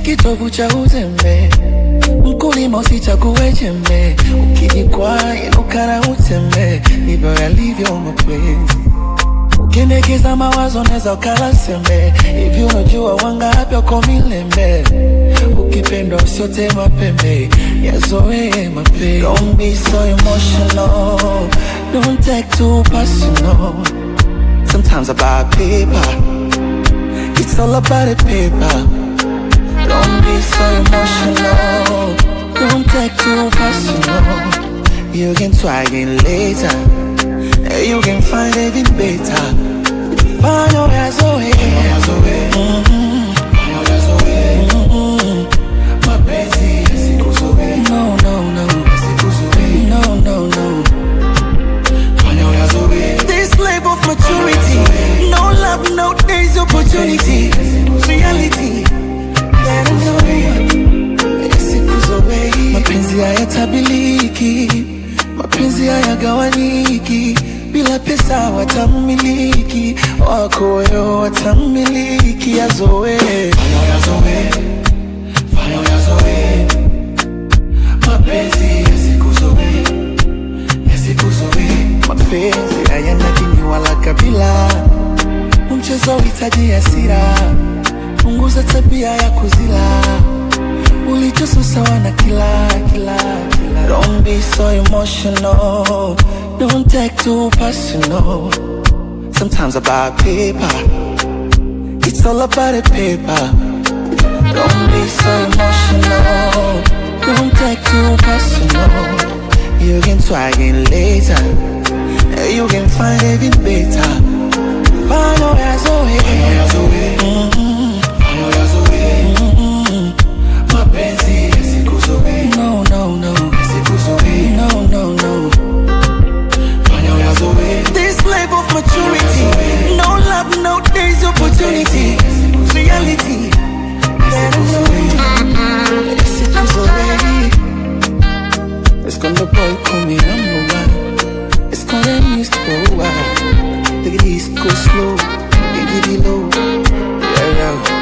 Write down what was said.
kitovu cha uzembe. Mkulima usichague jembe, ukijikwaa inuka na utembe, ndivyo yalivyo mapenzi. Ukiendekeza mawazo neza ukala sembe, hivi unajua wangapi wako milembe? Ukipendwa usiote mapembe, yazoee mapenzi. Don't be so emotional, don't take too personal. Sometimes about paper, it's all about the paper. Don't be so emotional, don't take too personal. You can try again later, you can find even better. Fanya uyazoee. Mapenzi yasikuzoee. No. Yasikuzoee. No. Fanya uyazoee. This level of maturity, no love, no days opportunity. Reality, let 'em know. Yasikuzoee. Mapenzi hayatabiliki, mapenzi hayagawanyiki. Bila pesa watamiliki, wako wewe watamiliki, yazoee. Fanya uyazoee. Fanya uyazoee. Mapenzi yasikuzoee. Yasikuzoee. Mapenzi hayana dini wala kabila, mchezo uhitaji hasira. Punguza tabia ya kuzila, ulichosusa wana kila kila kila. Don't be so emotional, don't take too personal. Sometimes about paper, it's all about the paper. Don't be so emotional, don't take too personal. You can try again later, you can find even better. Fanya uyazoee. Fanya uyazoee. Fanya uyazoee. Mapenzi yasikuzoee. No. Yasikuzoee. No. Fanya uyazoee. This level of maturity, no love, no days opportunity. Reality, let 'em know. Yasikuzoee. It's gonna boy call me number one. It's gonna miss for a while. Take it easy, go slow, take it low. Yeah.